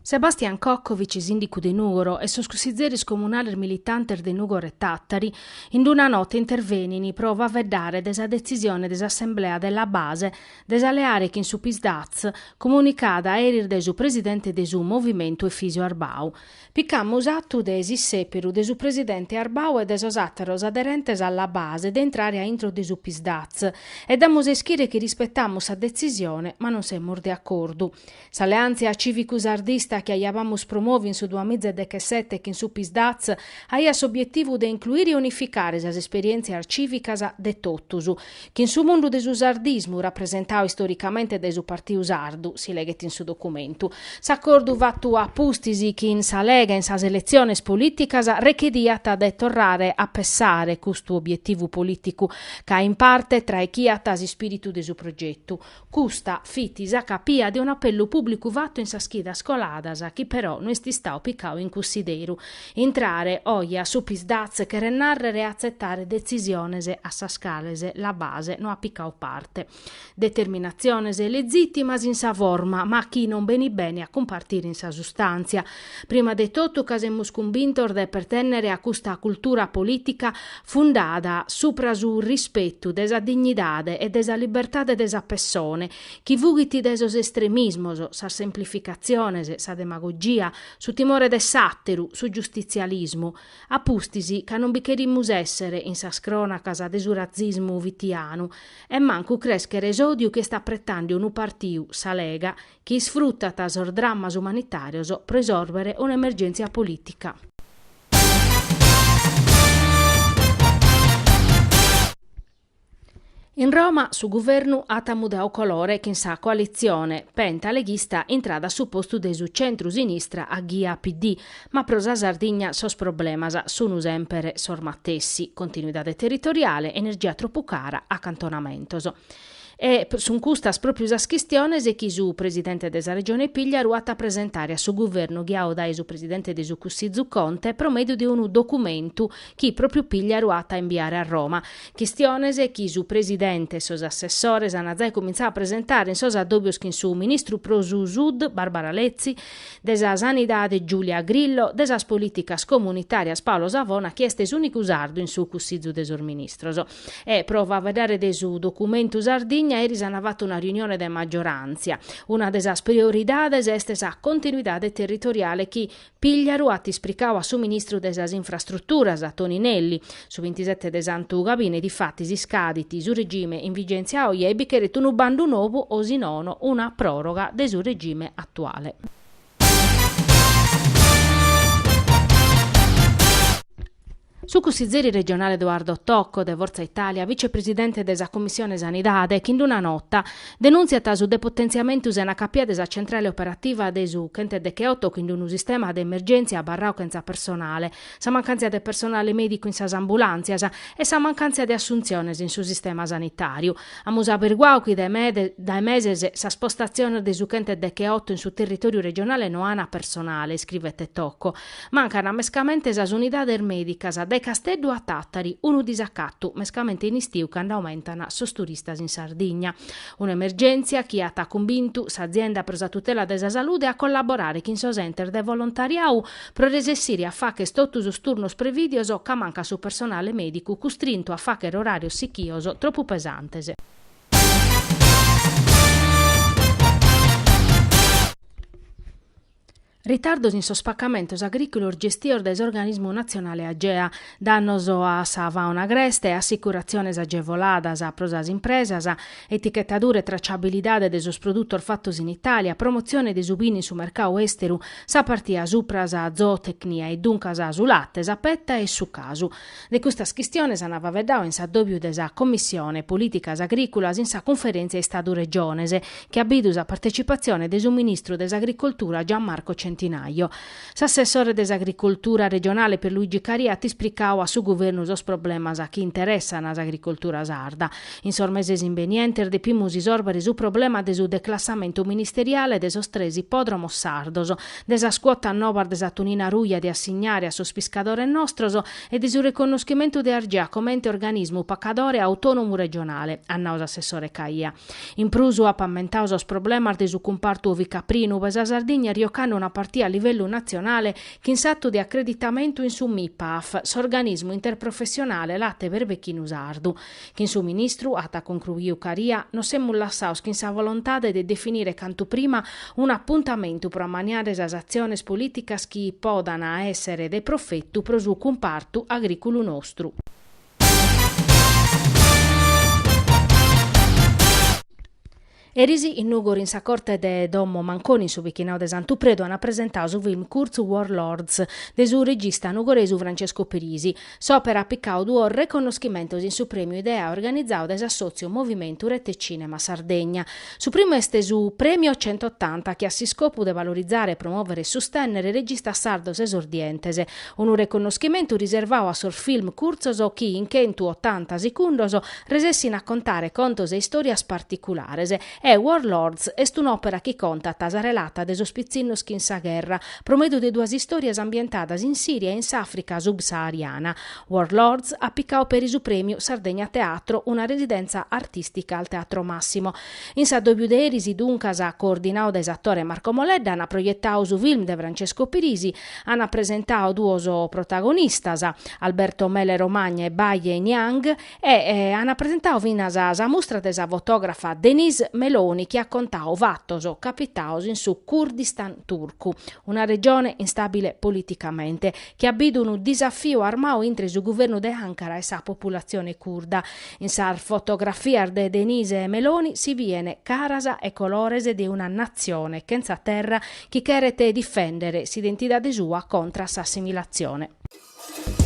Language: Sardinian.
Sebastian Cocco, vice-sìndicu de Nùgoro, e sos cussizeris comunales militantes de Nùgoro e Tàtari, in una nota intervenint pro faeddare de sa detzisione de s'assemblea de La Base de s'alleare chin su Psd'Az, comunicada eris dae su presidente de su Movimentu Efisio Arbau. Picamus atu de s'issèperu de su presidente Arbau e de sos àteros aderentes a La Base de intrare a intro de su Psd'Az e damus a ischire chi rispetamus sa detzisione ma non semus de acordu. S'alleàntzia cìvicu-sardista chi aiabamus promòviu in su duamiza e dechesete chin su Psd'Az aiat s'obietivu de incluire e unificare sas esperièntzias cìvicas de totus, chin su mundu de su sardismu rapresentadu istoricamente dae su Partiu Sardu, si leghet in su documentu. S'acordu fatu a pustis chin sa Lega in sas eletziones polìticas rechediat de torrare a pessare custu obietivu polìticu, ca in parte traichiat s'ispìritu de su progetu. Custa fit sa capia de un'apellu pùblicu fatu in sas chidas coladas chi però no est istadu picadu in cussideru. Intrare oje a su Psd'Az cheret nàrrere a atzetare detzisiones a sas cales La Base no at picadu parte. Determinatziones lezìtimas in sa forma ma chi non benit bene a cumpartire in sa sustàntzia. Prima de totu ca semus cumbintos de pertènnere a custa cultura polìtica fundada supra su rispetu de sa dignidade e de sa libertade de sa pessone, chi fughit dae sos estremismos, sas semplificatziones, sa demagogia, su timore de s'àteru, su giustitzialismu. A pustis, ca non bi cherimus èssere in sas crònacas de su ratzismu fitianu e mancu crèschere s'òdiu chi est apretende unu partiu, sa Lega, chi isfrutat sos drammas umanitàrios pro isòrbere un'emergèntzia polìtica. In Roma su guvernu at mudadu colore chin sa coalitzione penta-leghista intrada a su postu de su centru-sinistra a ghia PD, ma pro sa Sardigna sos problemas sun semper sos matessi, continuidade territoriale, energia tropu cara, acantonamentos. E sunt custas pròpiu sas chistiones chi su presidente de sa Regione Pigliaru at a presentare a su guvernu ghiadu dae su presidente de su Cussizu Conte pro mèdiu de unu documentu chi pròpiu Pigliaru at a imbiare a Roma. Chistiones chi su presidente e sos assessores ant zai cumintzadu a presentare in sos addòbios chin su ministru pro su Sud Barbara Lezzi, de sa Sanidade Giulia Grillo, de sas Polìticas Comunitàrias Paolo Savona chi est s'ùnicu sardu in su Cussizu de sos Ministros. E pro faeddare de su documentu Sardigna eris ant fatu una riunione de maggioràntzia. Una de sas prioridades est sa continuidade territoriale chi Pigliaru at ispricadu a su ministru de sas infrastruturas, Toninelli. Su bintisete de Santu Gabine difatis iscadit su regime in vigèntzia oje e bi cheret unu bandu nou o si nono una pròroga de su regime atuale. Su cussizeri regionale Edoardo Tocco, de Forza Italia, vicepresidente de sa Commissione Sanidade, chin d'una nota, denùntziat su depotentziamentu sena capia de sa centrale operativa de su chentedecheoto chin d'unu sistema de emergèntzia abarradu chentza personale, sa mancàntzia de personale mèdicu in sas ambulàntzias e sa mancàntzia de assuntziones in su sistema sanitàriu. Amus aberguadu chi dae meses sas postatziones de su chentedecheoto in su territòriu regionale no ant personale, iscrivet Tocco. Mancant mescamente sas unidades mèdicas dae Casteddu a Tàtari, unu disacatu, mescamente in istiu cando aumentant sos turistas in Sardigna. Un'emergèntzia chi at cumbintu s'Azienda pro sa tutela de sa salude a collaborare chin sos entes de volontariadu pro resessire a fàghere totu sos turnos prevìdios ca mancat su personale mèdicu custrintu a fàghere oràrios sichios tropu pesantes. Ritardos in sos pacamentos agrìculos gestidos dae s'organismu natzionale Agea, dannos a sa fàuna agreste, assicuratziones agevoladas pro sas impresas, etichetadura e traciabilidade de sos produtos fatos in Itàlia, promotzione de su binu in su mercadu èsteru, sa partia supra sa zootecnia e duncas su late, sa peta e su casu. De custas chistiones ant faeddadu in s'addòbiu de sa Commissione Polìticas Agrìculas in sa Cunferèntzia Istadu-Regiones, chi at bidu sa partecipatzione de su ministru de s'Agricoltura Gian Marco Centinaio. S'assessore de s'Agricoltura regionale Pierluigi Caria at ispricadu a su Guvernu sos problemas chi interessant s'agricoltura sarda. In sos meses imbenientes depimus isòrbere su problema de su declassamentu ministeriale de sos tres ipòdromos sardos, de sas cuotas novas de sa tunina ruja de assignare a sos piscadores nostros e de su reconnoschimentu de Argea comente organismu pacadore autònomu regionale, at nau s'assessore Caia. In prus at ammentadu sos problemas de su cumpartu ovicaprinu, ue sa Sardigna est jocande una partida. partia a livellu natzionale chin s'atu de acreditamentu in su MIPAAF, s'organismu interprofessionale late berbechinu sardu. Chin su ministru, at concruiu Caria, nos semus lassaos chin sa volontade de definire cantu prima un'apuntamentu pro ammaniare sas atziones polìticas chi podan èssere de profetu pro su cumpartu agrìculu nostru. Eris in Nùgoro in sa corte de Domo Manconi in su bichinau de Santu Predu ant presentau su film curtzu Warlords de su regista nugoresu Francesco Pirisi. S'òpera at picau duos reconnoschimentos in su Prèmiu Idea organizau dae s'assòtziu Movimentu Rete Cinema Sardegna. Su primu est su Premio 180 chi at s'iscopu de valorizare, promòvere e sustènnere registas sardos esordientes. Unu reconnoschimentu riservau a sos film curtzos chi in chentuotanta sicundos resessin a contare contos e istòrias particulares e Warlords est un'òpera chi contat sa relata de sos pitzinnos chin sa gherra pro mèdiu de duas istòrias ambientadas in Sìria e in s'Àfrica subsahariana. Warlords at picau peri su prèmiu Sardegna Teatro, una residenza artìstica al Teatro Massimo. In s'addòbiu de eris, duncas, coordinau dae s'atore Marco Moledda, ant proietau su film de Francesco Pirisi, Ant presentadu duos protagonistas, Alberto Mele Romagna e Baye Niang, e ant presentadu finas sa mustra de sa fotògrafa Denise Meloni chi at contadu fatos capitados in su Kurdistan turcu, una regione instàbile politicamente, chi at bidu unu disafiu armadu intre su guvernu de Ankara e sa populatzione curda. In sas fotografias de Denise Meloni si bien caras e colores de una natzione chentza terra chi cheret difèndere s'identidade sua contra a s'assimilatzione.